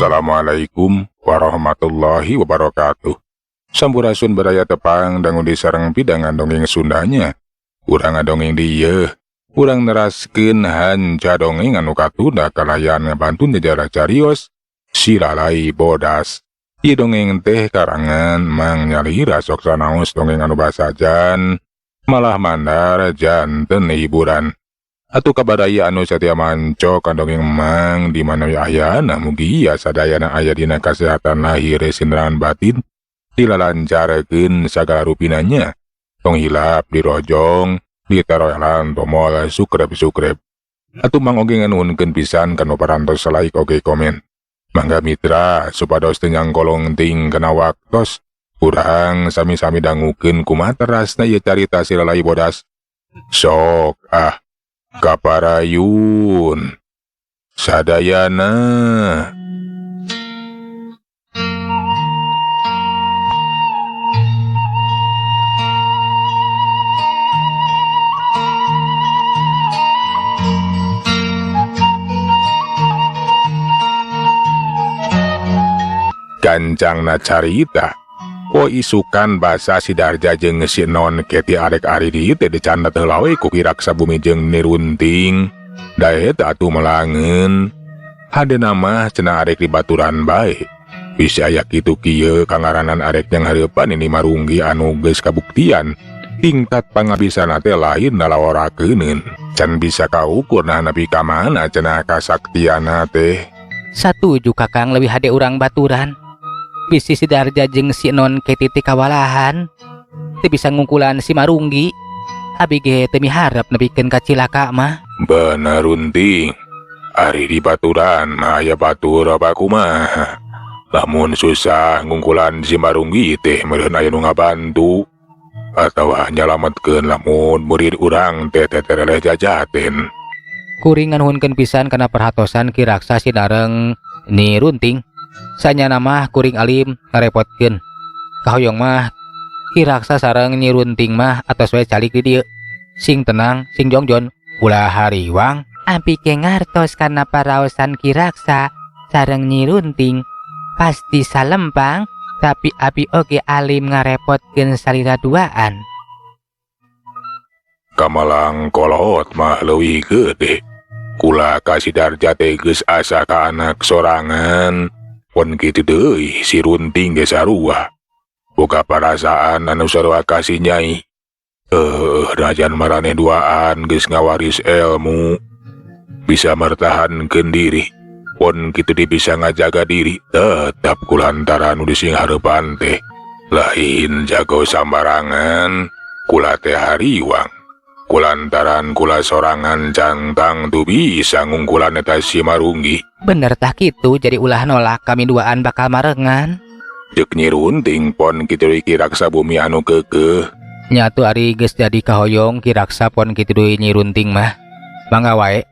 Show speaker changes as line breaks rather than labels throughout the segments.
Assalamualaikum warahmatullahi wabarakatuh. Sampurasun baraya tepang dangu di sareng pidangan dongeng Sundanya. Urang ngadongeng dieu, urang neraskeun hanca dongeng anu katunda kalayan ngabantu nyejarah carios Si Lalai Bodas. Ieu dongeng teh karangan Mang Nyalira sok sanaos dongeng anu basajan malah mandar janten hiburan. Atuh kabaraya anu satia manco ka dongeng Mang di mana we ayana mugia sadayana aya dina kasehatan lahir sinrangan batin dilalancarkeun sagala rupinanya. Tong hilap dirojong ditaroelan tomol sukrep-sukrep. Atuh Mang oge nganuhunkeun pisan kanu parantos like oge komen. Mangga mitra supados teu nyangkolong ting kana waktos urang sami-sami dangukeun kumaha terasna ieu carita Si Lalai Bodas. Sok ah kaparayun sadayana. Gancangna carita po isukan basa si Darja jeung si Non Keti arek ari di teh dicandat heula we ku Ki Raksa Bumi jeung Nyi Runting. Da eta atuh melangeun. Hadena mah cenah arek di baturan bae. Bisi aya kitu kieu kangaranan arek yang hareupan ini marunggi anu geus kabuktian. Tingkat pangabisana teh lain nalaworakeuneun. Can bisa kaukur nah nepi ka mana cenah kasaktiana teh.
Satuju Kakang leuwih hade urang baturan. Bisi si Darja jeung si Non Keti teh kawalahan. Teu bisa ngungkulan si Marunggi. Abi ge teu miharep nepikeun ka cilaka mah.
Bener Runting. Ari di baturan mah aya batur apa kumaha. Lamun susah ngungkulan si Marunggi teh meureun aya nu ngabantu atawa nyalametkeun lamun murid urang teh tetereleh jajaten.
Kuring nganuhunkeun pisan kana perhatosan Ki Raksa sinareng Nyi Runting. Sanyana mah kuring alim ngarepotkeun. Kahoyong mah Ki Raksa sareng Nyi Runting mah atos we calik di dieu. Sing tenang, sing jongjon, ulah hariwang. Ampi ke ngartos kana paraosan Ki Raksa sareng Nyi Runting. Pasti salempang, tapi abi oge alim ngarepotkeun salira duaan.
Kamalang kolot mah leuwih gede. Kula ka si Darja teh geus asa ka anak sorangan. Pon kitu deui si Runting ge sarua. Boga parasaan anu sarua ka si Nyai. Rajan maraneh duaan geus ngawaris ilmu. Bisa mertahankeun diri. Pon kitu di bisa ngajaga diri. Tetap kulantaran nu disinghareupan teh. Lain jago sambarangan. Kula teh hariwang. Kulantaran kula sorangan cantang tu bisa ngungkulan eta si Marunggi.
Bener tah kitu jadi ulah nolak kami duaan bakal marengan.
Ceuk Nyi Runting pon kitu deui Ki Raksa Bumi anu keukeuh.
Nyatu ari geus jadi kahoyong Ki Raksa pon kitu deui Nyi Runting mah. Mangga wae.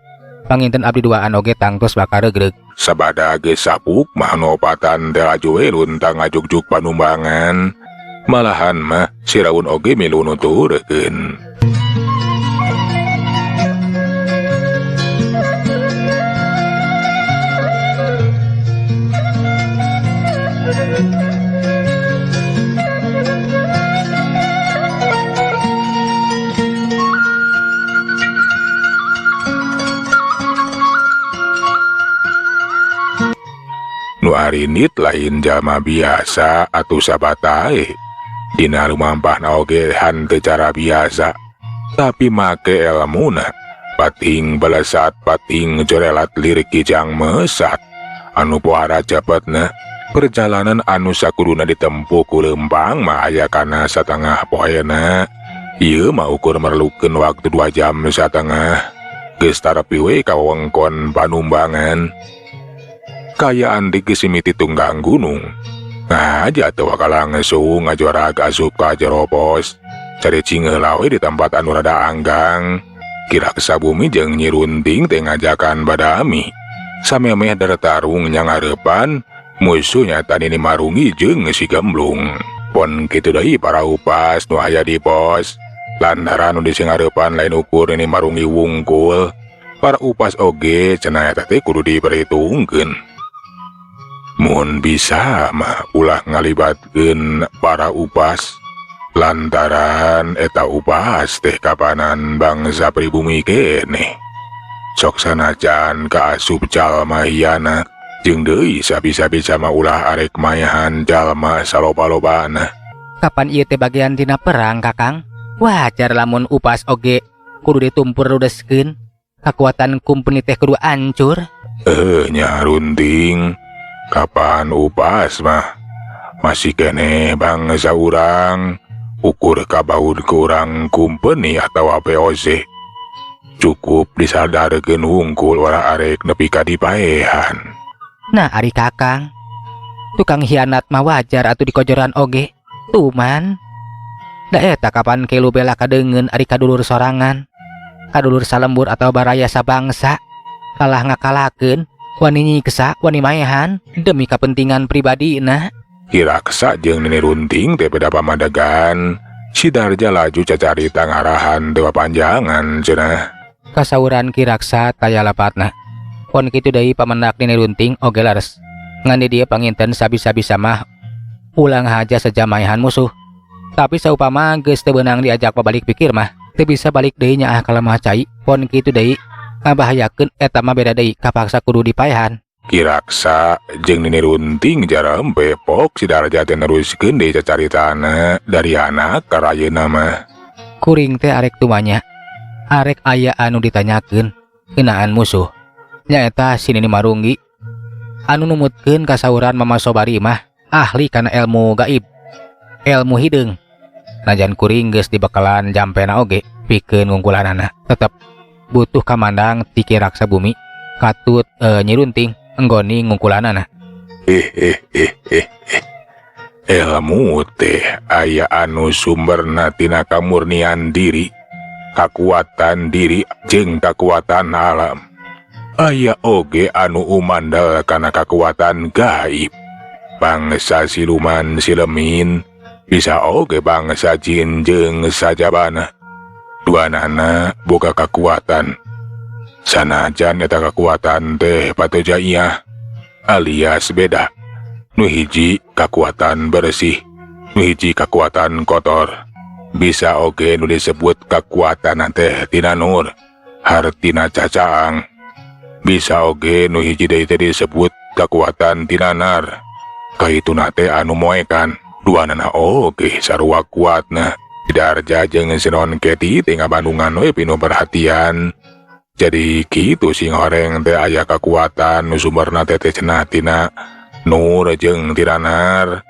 Panginten abdi duaan oge tangtos bakal regreg.
Sabada geus sapuk mah nu opatan teh laju we luntang ngajugjuk panumbangan. Malahan mah si Raun oge milu nuturkeun. Nu arinit lain jalma biasa atuh sabatae. Dina lumampahna oge henteu cara biasa, tapi make elmuna. Pating belesat, pating jorelat lirik kijang mesat. Anu pohara cepetna, perjalanan anu sakuduna ditempuh ku leumpang mah aya kana satengah poena. Ieu mah ukur merlukeun waktu 2 jam satengah. Geus tarepi we ka wewengkon panumbangan. Kayaan di gesimiti tunggang gunung. Ngaja teu bakal langsung ngajuara asup ka jero pos. Cari cingeula we di tempat anu rada anggang. Ki Raksa Bumi jeung Nyi Runting teh ngajakan badami. Samemeh dartarung nyangareupan, musuh nyata Nini Marunggi jeung si Gemblung. Pon kitu deui para upas nu aya di pos. Lantaran nu disingareupan lain ukur Nini Marunggi wungkul. Para upas oge cenah eta teh kudu diperhitungkeun. Mun bisa mah ulah ngalibatkeun para upas lantaran eta upas teh kapanan bangsa pribumi keneh. Sok sanajan kaasup jalma hianat jeung deui sabisa-bisa mah ulah arek mayahan jalma saloba-lobana.
Kapan ieu teh bagian tina perang, Kakang? Wajar lamun upas oge kudu ditumpur ludeskeun. Kakuatan kumpeni teh kudu ancur.
Nya Runting, kapan upas mah masih keneh bangsa urang ukur kabaud ku urang kumpeni atawa VOC. Cukup disadarkeun wungkul ora arek nepi ka dipaehan.
Nah, ari Kakang, tukang hianat mah wajar atuh dikojoran oge. Tuman. Da eta kapan kelu bela kadeungeun ari kadulur sorangan. Kadulur salembur atau baraya sabangsa. Kalah ngakalakeun, wani nyiksa, wani maehan demi kepentingan pribadi nah.
Ki Raksa jeung Nini Runting teh beda pamadegan. Si Darja laju cacarita ngarahan teu papanjangan cenah.
Kasauran Ki Raksa taya lapatna. Pon kitu deui pamendak Nini Runting oge leres. Ngan di dieu panginten sabisa-bisa mah ulang haja saja maehan musuh. Tapi saupama geus teu beunang diajak pabalik pikir mah, teu bisa balik deui nyaah ka lemah cai. Pon kitu deui ngabahayakeun eta mah beda deui, kapaksa kudu dipaehan.
Ki Raksa jeung Nini Runting jarempe pok si Darja teh neruskeun deui cacaritana dari anak ka rayeuna mah.
Kuring teh arek tumanya, arek aya anu ditanyakeun ngeunaan musuh. Nyaeta si Nini Marunggi anu numutkeun kasauran Mama Sobari mah ahli kana ilmu gaib, ilmu hideung. Najan kuring geus dibekalan jampena oge pikeun ngungkulanana, tetep butuh kamandang ti Ki Raksa Bumi katut Nyi Runting enggoni ngungkulanana.
Ilmu teh aya anu sumberna tina kamurnian diri, kakuatan diri jeung kakuatan alam. Aya oge anu umandal kana kakuatan gaib. Bangsa siluman silemin bisa oge bangsa jin jeung sajabana. Duanana boga kakuatan. Sanajan eta kakuatan teh patojaiah alias beda. Nu hiji kakuatan bersih, nu hiji kakuatan kotor. Bisa oge nu disebut kakuatan teh tina nur, hartina cacaang. Bisa oge nu hiji deui teh disebut kakuatan tina nar. Kaituna teh anu moekan, duanana oge sarua kuatna. Darja jeung Sinon Keti teh ngabandungan we pinuh perhatian. Jadi kitu sing horeng teh aya kakuatan nu sumberna teh teh cenah tina nur jeung tina nar.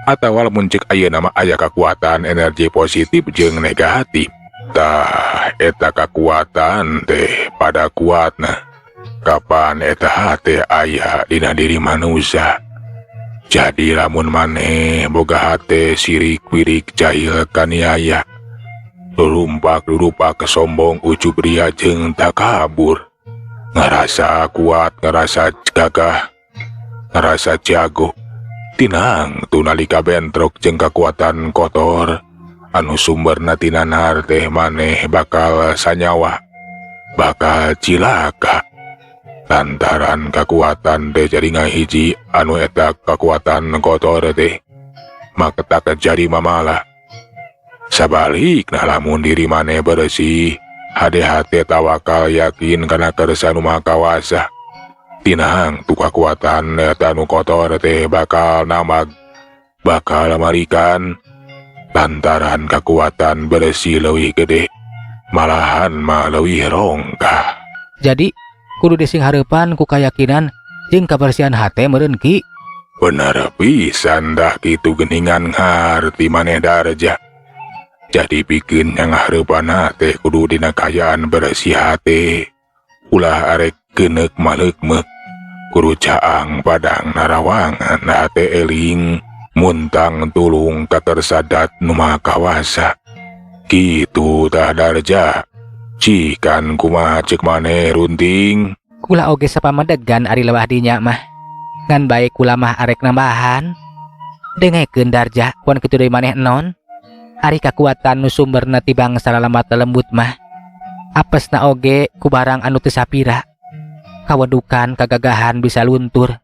Atawa lamun ceuk ayeuna mah aya kakuatan energi positif jeung negatif. Tah eta kakuatan teh pada kuatna. Kapan eta teh aya dina diri manusia. Jadi lamun maneh boga hate sirik wirik jahil kaniaya, lurumpak lurupak kesombong ujub ria jeung takabur, ngerasa kuat, ngerasa gagah, ngerasa jago, tinang tu nalika bentrok jeung kakuatan kotor anu sumberna tina nar teh maneh bakal sanyawa, bakal cilaka. Lantaran kakuatan teh jadi ngahiji anu eta kakuatan kotor teh maka tak jadi mamala. Sabalikna lamun diri maneh bersih, hade hate tawakal yakin kana kersa nu maha kawasa, tinang tu kakuatan eta nu kotor teh bakal namag, bakal marikan. Lantaran kakuatan bersih leuwih gede, malahan mah leuwih rongkah.
Jadi kudu dising hareupan ku kayakinan jeung kabersihan hate meureun Ki.
Bener pisan dah kitu geningan ngarti maneh Darja. Jadi pikeun yang hareupan teh kudu dina kaayaan bersih hate. Ulah arek keuneuk maleukmeuk. Kudu caang padang narawangan hate eling muntang tulung kakersadat nu maha kawasa. Kitu tah Darja. Cikan kumaha ceuk maneh Runting?
Kula oge sapamadegan ari lewah dinya mah. Ngan bae kula mah arek nambahan. Dengekeun Darja, pon kitu deui maneh enon. Ari kakuatan nu sumberna ti bangsa lalamat lembut mah. Apesna oge ku barang anu teu sapira. Kawedukan kagagahan bisa luntur.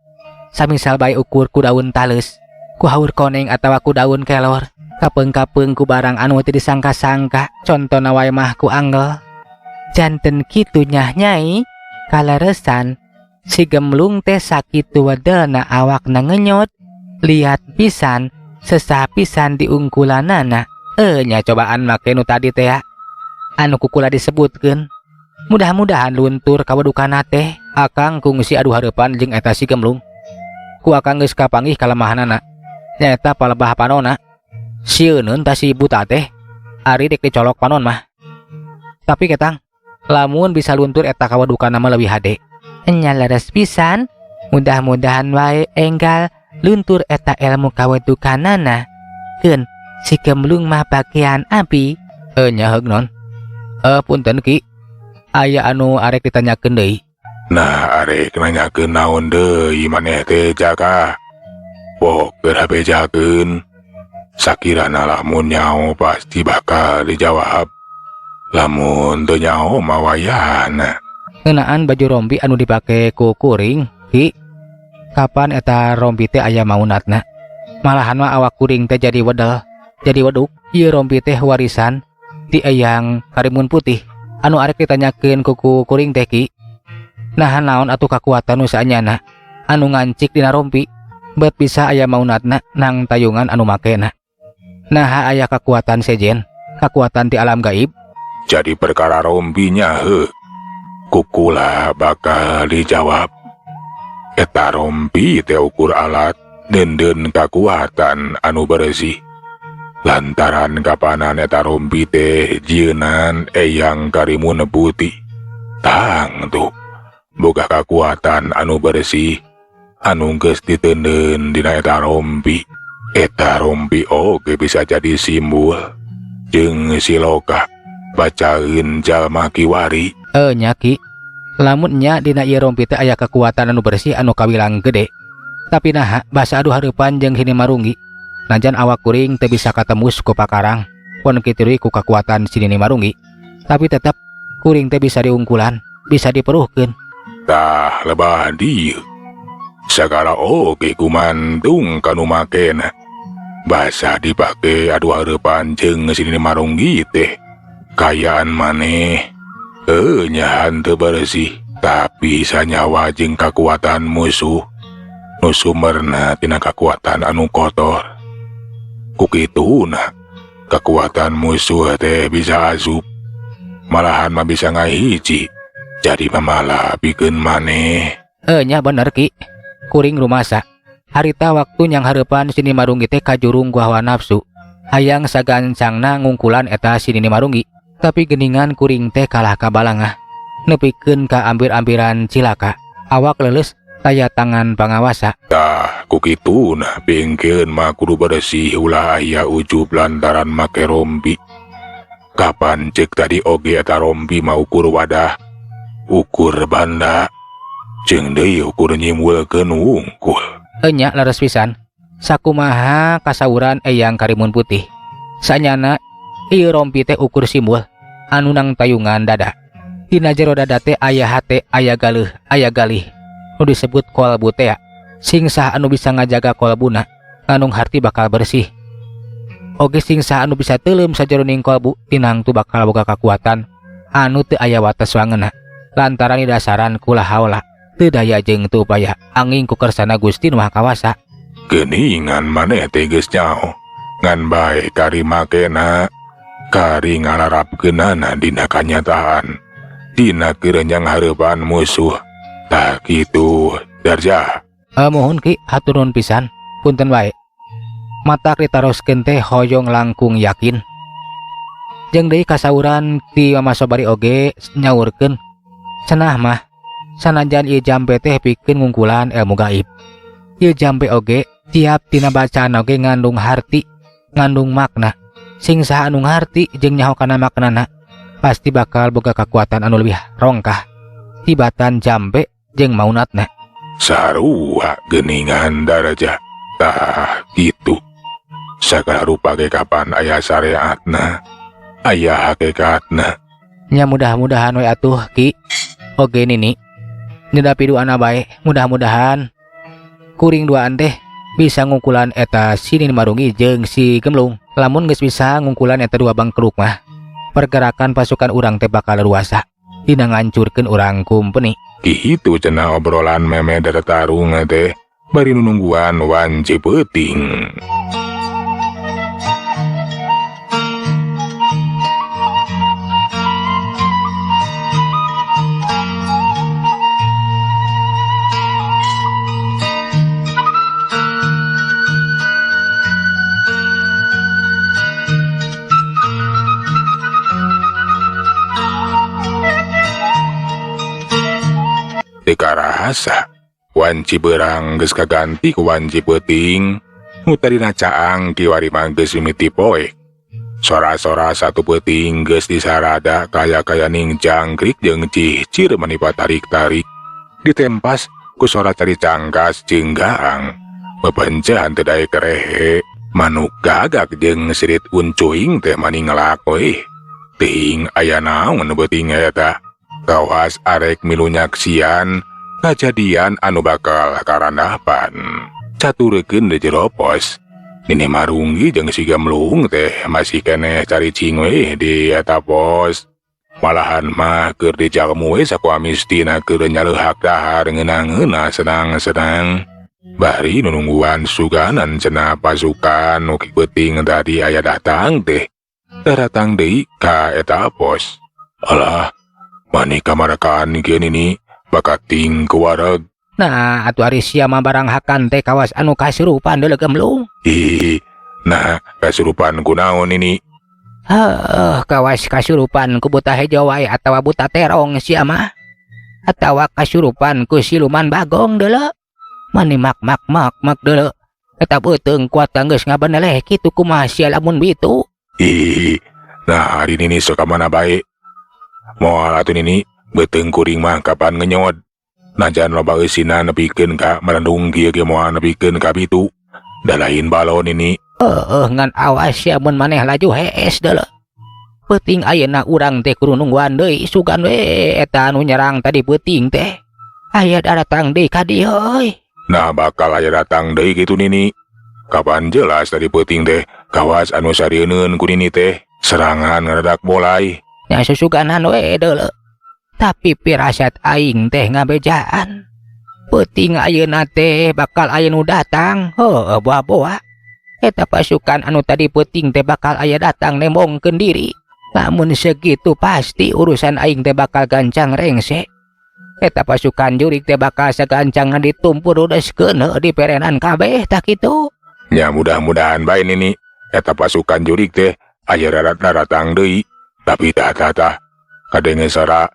Samisal bae ukur ku daun taleus, ku haur koneng atawa ku daun kelor, kapeung-kapeung ku barang anu teu disangka-sangka, contona wae mah ku anggel. Janten kitu nyah Nyai, kaleresan si Gemlung teh sakitu wedelna awakna ngenyot, liat pisan, sesah pisan diungkulanana. Nya cobaan make nu tadi teh anu ku kula disebutkeun. Mudah-mudahan luntur kawadukana teh. Akang kungsi adu hareupan jeung eta si Gemlung. Ku akang geus kapanggih kalemahanana, nyaeta palebah panonna. Sieuneun tah si buta teh ari dek dicolok panon mah. Tapi ketang lamun bisa luntur eta kawadukana mah leuwih hade. Nya leres pisan, mudah-mudahan wae enggal luntur eta ilmu kawadukanana. Keun si Gemlung mah bagian abi. Nya heug non. Punten Ki, aya anu arek ditanyakeun deui.
Nah, arek nanyakeun naon deui maneh teh Jaka? Pok keur bejakeun. Sakirana lamun nyaho pasti bakal dijawab. Lamun teu nyaho mah wayahna.
Ngeunaan baju rompi anu dipake ku kuring, Ki. Kapan eta rompi teh aya maunatna? Malahan mah awak kuring teh jadi wedel, jadi weduk. Ieu rompi teh warisan ti Eyang Karimun Putih. Anu arek ditanyakeun ku kuring teh Ki. Nah naon atuh kakuatan nu saanyana anu ngancik dina rompi bet bisa aya maunatna nang tayungan anu makena. Naha aya kakuatan sejen, kakuatan ti alam gaib.
Jadi perkara rompinya heuh. Kukula bakal dijawab. Eta rompi teh ukur alat denden kakuatan anu bersih. Lantaran kapanan eta rompi teh jieunan Eyang Karimun Putih. Tang tuh boga kakuatan anu bersih anu geus diteundeun dina eta rompi. Eta rompi oge bisa jadi simbol jeung siloka bacaeun jalma kiwari.
Nya Ki, lamun nya dina ieu rompi teh aya kekuatan anu bersih anu kawilang gede. Tapi naha basa adu hareupan jeung Nini Marunggi. Najan awak kuring teu bisa katembus ku pakarang pon kitu ku kakuatan si Nini Marunggi. Tapi tetep kuring teh bisa diungkulan, bisa diperuhkeun.
Tah lebah dieu. Sagala oge gumantung kanu makena. Basa dipake adu hareupan jeung si Nini Marunggi teh. Kayaan maneh nya henteu bersih, tapi sanyawa jeung kakuatan musuh nu sumberna tina kakuatan anu kotor. Ku kituna kakuatan musuh teh bisa asup, malahan mah bisa ngahiji jadi mamala pikeun maneh.
Nya bener Ki, kuring rumasa. Harita waktu nyang hareupan si Nini Marunggi teh kajurung ku hawa nafsu. Hayang sagancangna ngungkulan eta si Nini Marunggi. Tapi geningan kuring teh kalah kabalangah. Nepikeun ka ampir-ampiran cilaka. Awak leuleus taya tangan pangawasa.
Tah ku kituna bingkeun mah kudu bersih ulah aya ujub lantaran make rompi. Kapan cek tadi oge eta rompi mah ukur wadah, ukur banda, jeung deui ukur nyimbulkeun wungkul.
Enya leres pisan. Sakumaha kasauran Eyang Karimun Putih. Sanyana ieu rompi teh ukur simbol anu nang tayungan dada. Dina jero dada teh aya hate, aya galeuh, aya galih. Nu disebut kolbu teh. Sing sah anu bisa ngajaga kolbuna, nganung harti bakal bersih. Oge sing sah anu bisa teuleum sajeroning kolbu, tinangtu bakal boga kakuatan anu teu aya wates wangeunna. Lantaran didasaran kula haula, teu daya jeung teu upaya, anging ku kersana Gusti Nu Maha Kawasa.
Geuningan maneh teh geus nyaho, ngan bae kari makena, kari ngalarapkeunana dina kanyataan, dina keur nyang hareupan musuh. Tah kitu Darja.
Mohon Ki, hatur nuhun pisan, punten wae. Matak ditaroskeun teh hoyong langkung yakin. Jeung deui kasauran ti Mama Sobari oge nyaurkeun cenah mah sanajan ieu jampe teh pikeun ngungkulan ilmu gaib. Ieu jampe oge tiap tina bacaan oge ngandung harti, ngandung makna. Sing saha anu ngarti jeung nyaho kana maknana pasti bakal boga kakuatan anu leuwih rongkah tibatan jampe jeung maunatna.
Sarua geuningan Daraja. Tah kitu. Sagala rupa ge kapan aya syariatna, aya hakikatna.
Nya mudah-mudahan we atuh Ki. Oge Nini. Nyedapi duana bae, mudah-mudahan Kuring duaan teh bisa ngungkulan eta si Nini Marunggi jeung si Gemlung. Lamun geus bisa ngungkulan eta dua bangkeluk mah, pergerakan pasukan urang teh bakal luasa dina ngancurkeun urang kumpeni.
Kitu cenah obrolan meme tarung teh bari nungguan wanci peuting. Teu karasa wanci berang geus kaganti ku wanci peuting nu tadina caang kiwari mah geus mimiti poek. Sora-sora satu peuting geus disarada kaya-kaya ning jangkrik jeung cihcir manipa tarik-tarik ditempas ku sora cari cangkas jeung gaang. Bepencehan teu daek rehe manuk gagak jeung sirit uncuing teh mani ngelak we. Teuing aya naon nu beuting eta. Kawas arek milu nyaksian kajadian anu bakal karandapan. Caturekeun di jero pos. Nini Marunggi jeung si Gemlung teh masih keneh caricing we di eta pos. Malahan mah keur dijalmu we sakuamistina keur nyaleuhak dahar ngeunah-ngeunah senang-senang. Bari nunungguan suganan cenah pasukan nu peuting tadi aya datang teh. Daratang deui ka eta pos. Alah, mani kamarakaan kieu nini bakating kuwareg.
Nah, atuh ari sia mah barang hakan teh kawas anu kasurupan deuleu Gemlung.
Ih, nah kasurupan kunaon ini?
Heuh, kawas kasurupan ku buta hejo wae atawa buta terong sia mah. Atawa kasurupan ku siluman bagong deuleu. Mani mak mak mak mak deuleu. Eta beuteung kuat geus ngabeneleh kitu kumaha sia lamun bitu.
Ih, nah ari nini sok ka mana bae. Moal atuh nini beuteung kuring mah kapan ngenyod. Najan loba eusina nepikeun ka merendung kieu ge moal nepikeun ka bitu. Da lain balon ini.
Heuh, ngan awas sia mun maneh laju hees deuleu. Peuting ayeuna urang teh kudu nungguan deui sugan we eta anu nyerang tadi peuting teh. Aya datang deui ka dieu euy.
Nah bakal aya datang deui kitu nini. Kapan jelas tadi peuting teh kawas anu sarieun ku nini teh serangan ngaredak bolai.
Nya susuganan we deuleu. Tapi pirasat aing teh ngabejaan. Peuting ayeuna teh bakal aya nu datang. Heuh, boa-boa. Eta pasukan anu tadi peuting teh bakal aya datang nembongkeun diri. Lamun segitu pasti urusan aing teh bakal gancang rengse. Eta pasukan jurik teh bakal sagancangna ditumpur rudeskeun heuh diperenan kabeh tah kitu.
Nya mudah-mudahan bae nini eta pasukan jurik teh aya daratang deui. Tapi tah tah tah kadenge sora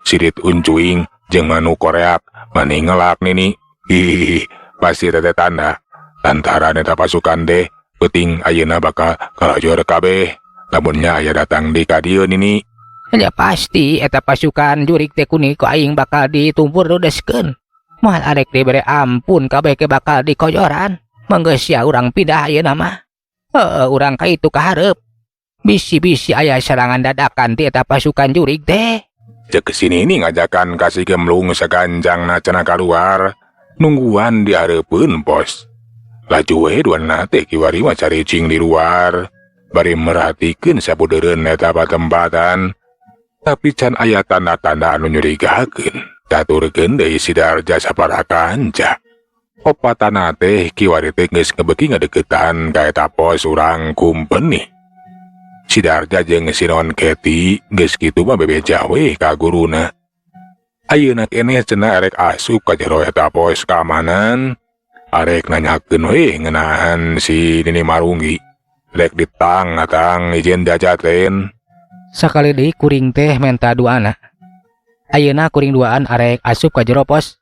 sirit uncuing jeung manuk koreak mani ngelak nini. Hihihi, pasti teh tanda lantaran eta pasukan teh peuting ayeuna bakal kalajur kabeh. Lamunnya aya datang di ka dieu nini.
Ya pasti eta pasukan jurik teh kuni ku aing bakal ditumpur rudeskeun. Moal arek dibere ampun kabeh ke bakal dikoyoran. Manggeus sia urang pindah ayeuna mah. Heuh, urang ka itu ka hareup. Bisi-bisi aya serangan dadakan ti eta pasukan jurik teh.
Cek sini ini ngajakan kasih Gemlung saganjangna cenah kaluar nungguan di hareupeun pos. Laju we duana teh kiwari mah caricing di luar bari merhatikeun sabudeureun eta patempatan. Tapi can aya tanda-tanda anu nyurigakeun. Caturkeun deui Sidarja sapara kanca. Opatana teh kiwari teh geus ngebeuki ngadeukeutan ka eta pos urang kumpeni. Sidarja jeung si Non Keti geus kitu mah bebeja we ka guruna. Ayeuna keneh cenah arek asup ka jero eta pos keamanan. Arek nanyakeun we ngeunaan si Nini Marunggi. Rek ditang-atang izin jajaten.
Sakali deui kuring teh menta duana. Ayeuna kuring duaan arek asup ka jero pos.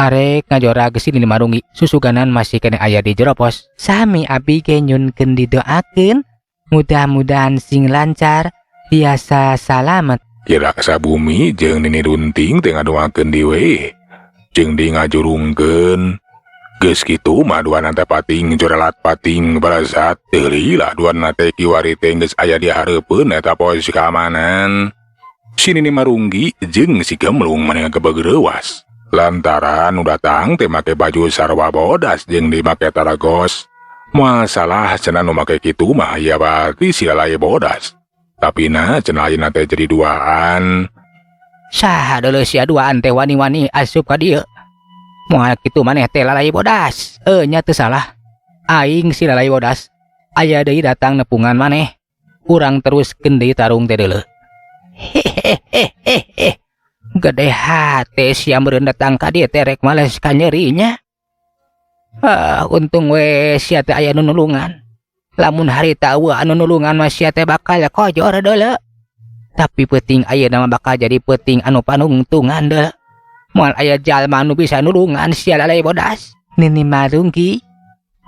Arek ngajorag si Nini Marunggi susuganan masih keneh aya di jero pos. Sami abi ge nyunkeun didoakeun. Mudah-mudahan sing lancar, biasa salamet.
Ki Raksa Bumi jeung Nini Runting teh ngadoakeun deui. Jeung di ngajurungkeun. Geus kitu mah duana teh pating jorelat pating barazat. Teu lila duana teh kiwari teh geus aya di hareupeun eta pos keamanan. Si Nini Marunggi jeung si Gemlung maneh kabegereuwas. Lantaran nu datang teh make baju sarwa bodas jeung dimake taragos. Moal salah cenah nu make kitu mah ya berarti si lalai bodas. Tapi nah cenah ayeuna teh jadi duaan.
Saha deuleu sia duaan teh wani-wani asup ka dieu. Moal kitu maneh teh lalai bodas. Nya teu salah. Aing si lalai bodas. Aya deui datang nepungan maneh. Urang teruskeun deui tarung teh deuleu. Hehehehe. Gede hate sia meureun datang ka dieu teh rek males ka nyerinya. Ah, untung we sia teh aya nu nulungan. Lamun harita eueuh anu nulungan mah sia teh bakal kojor deuleu. Tapi peuting ayeuna mah bakal jadi peuting anu panungtungan deuleu. Moal aya jalma anu bisa nulungan sia lalai bodas. Nini Marunggi,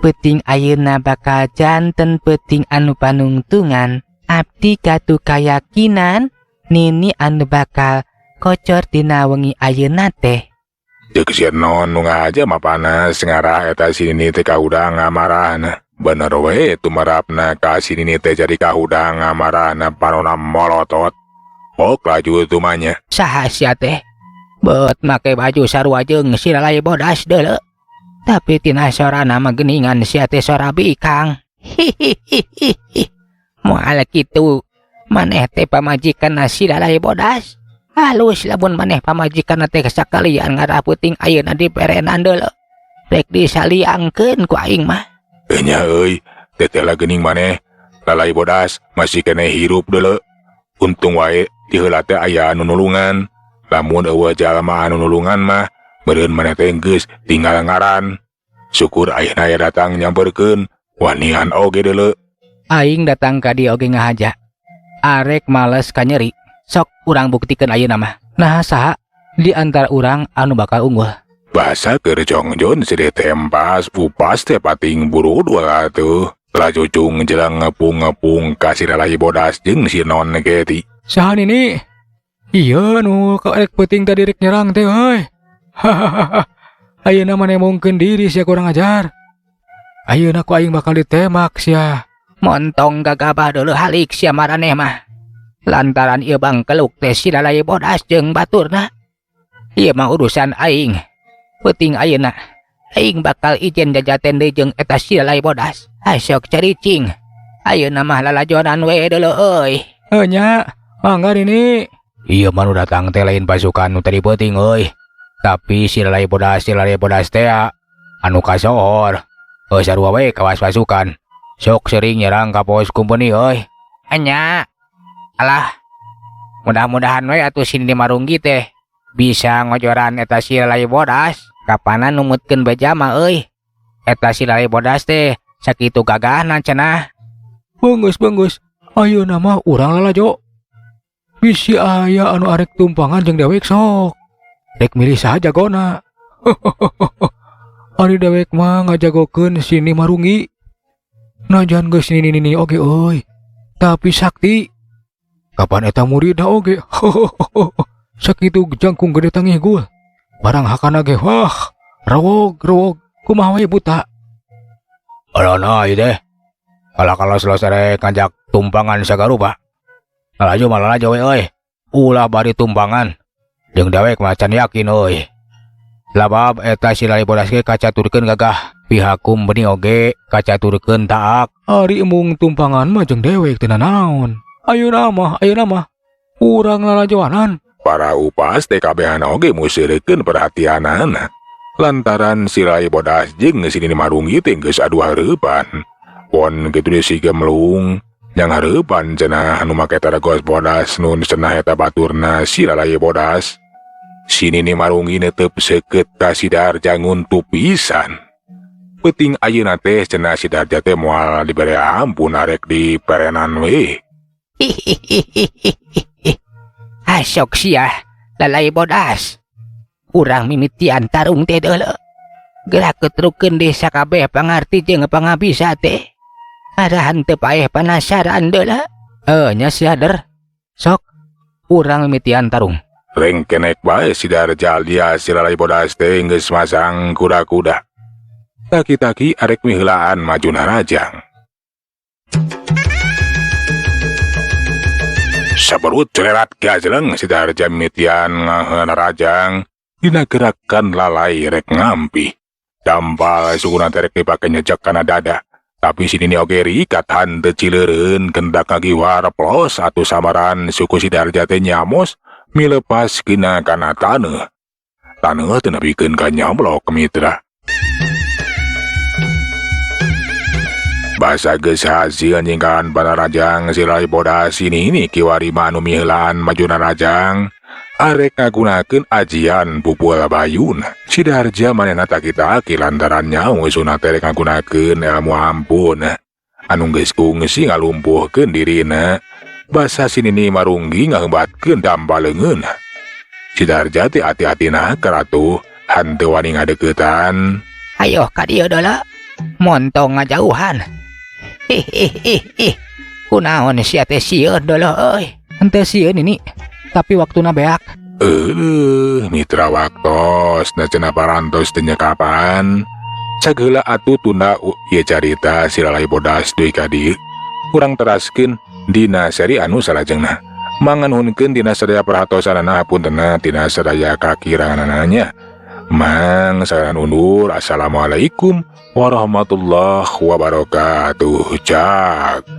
peuting ayeuna bakal janten peuting anu panungtungan. Abdi katu kayakinan nini anu bakal kocor dina wengi ayeuna teh.
Ceuk si Non nu ngahaja mah panas ngarah eta si Nini teh kahudang ngamarahna. Bener we tumarapna ka si Nini teh jadi kahudang ngamarahna panona molotot. Pok laju tumanya.
Saha sia teh? Beut make baju sarua jeung si lalai bodas deuleu. Tapi tina sorana mah geuningan sia teh sora bikang. Hihihihi. Moal kitu maneh teh pamajikan si lalai bodas. Halus lamun maneh pamajikan teh sakalian ngarah peuting ayeuna diperenan deuleu. Rek disaliangkeun ku aing mah.
Enya euy, teteh geuning maneh lalai bodas masih keneh hirup deuleu. Untung wae ti heula teh aya anu nulungan. Lamun eueuh jalma anu nulungan mah meureun maneh teh geus tinggal ngaran. Syukur ayeuna aya datang nyamperkeun wanian oge deuleu.
Aing datang ka dieu oge ngahaja. Arek males ka nyeri. Sok urang buktikeun ayeuna mah. Nah saha di antara urang anu bakal unggul.
Basa keur jongjon sideh tempas upas teh pating burudul atuh. Laju cung jelang ngepung-ngepung ka si lalai bodas jeung si Non Geti.
Saha nini? Iya nu rek peuting tadi rek nyerang teh euy. Hahaha. Ayeuna mah nemongkeun diri sia kurang ajar. Ayeuna ku aing bakal ditembak sia.
Montong gagabah deuleu halik sia maraneh mah. Lantaran ieu bangkeluk teh si lalai bodas jeung baturna. Ieu mah urusan aing. Peuting ayeuna aing bakal ijen jajaten deui jeung eta si lalai bodas. Asok caricing. Ayeuna mah lalajonan we deuleu euy.
Heuh nya, mangga nini.
Ieu mah nu datang teh lain pasukan nu tadi peuting euy. Tapi si lalai bodas teh anu kasohor. Heuh sarua we kawas pasukan. Sok sering nyerang ka pos kumpeni euy. Enya. Alah. Mudah-mudahan we atuh si Nini Marunggi teh bisa ngojoran eta si lalai bodas. Kapanan numutkeun beja mah euy. Eta si lalai bodas teh sakitu gagahna cenah.
Beunggeus. Ayeuna mah urang lalajo. Bisi aya anu arek tumpangan jeung dewek sok. Rek milih saha jagona. Ari dewek mah ngajagokeun si Nini Marunggi. Najan geus nini-nini oge euy. Tapi sakti. Kapan eta muridna oge. Sakitu jangkung gede tangih gul. Barang hakana ge wah, rewog kumaha we buta.
Alana ieu teh. Kala-kala selesai ngajak tumpangan sagarupa. Lalajo mah lalajo we euy. Ulah bari tumpangan. Jeung dewek mah can yakin euy. Labab eta si lalai bodas ge kacaturkeun gagah. Pihak kumpeni oge kacaturkeun taak.
Ari embung tumpangan mah jeung dewek teu nanaon. Ayeuna mah urang lalajoanan.
Para upas teh kabehan oge museurekeun perhatianana. Lantaran si lalai bodas jeung si Nini Marunggi teh geus adu hareupan. Pon kitu deui si Gemlung yang hareupan cenah anu make taragos bodas nun cenah eta baturna si lalai bodas. Si Nini Marunggi netep seukeut ka si Darja nguntup pisan. Peuting ayeuna teh cenah si Darja teh moal dibere ampun arek diperenan we.
Asok sia lalai bodas. Urang mimitian tarung teh deuleu. Gerak ketrukeun desa kabeh pangarti jeung pangabisa teh. Arahan teu paeh panasaran deuleu. Nya sia der. Sok urang mimitian tarung.
Rengkenek bae si Darja dia si lalai bodas teh geus masang kuda-kuda. Taki-taki arek miheulaan maju narajang. Saberut cererat gajeleng si Darja mimitian narajang. Dina gerakan lalai rek ngampi. Dampal sukuna teh rek dipake nyejek kana dada. Tapi si Nini oge rikat hanteu cileureun kendak ngagiwar plos atuh samaran suku si Darja teh nyamos milepas kina kana taneuh. Taneuh teu nepikeun ka nyamlok mitra. Basa geus hasil nyingkahan panarajang si Lalai Bodas si Nini kiwari mah anu miheulaan maju narajang arek ngagunakeun ajian pupul bayuna. Si Darja manehna taki-taki lantaran nyaho isuna teh rek ngagunakeun ilmu ampun anu geus kungsi ngalumpuhkeun dirina. Basa si Nini marunggi ngaheumbatkeun dampa leungeun. Si Darja teh ati-atina karatuh hanteu wani ngadeuketan.
Ayo ka dieu deuleu. Montong ngajauhan. Ih ih ih ih. Kunaon sia teh sieun deuleu euy. Henteu sieun ini, tapi waktuna beak.
Mitra waktos na cenah parantos teh nyekapan. Sageula atuh tunda ieu carita si Lalai Bodas deui ka dieu. Urang teraskeun dina seri anu salajengna. Manganuhunkeun dina sadaya perhatosanana hapuntenna tina sadaya kakiranganana nya. Mang saran undur. Assalamualaikum warahmatullahi wabarakatuh. Cak.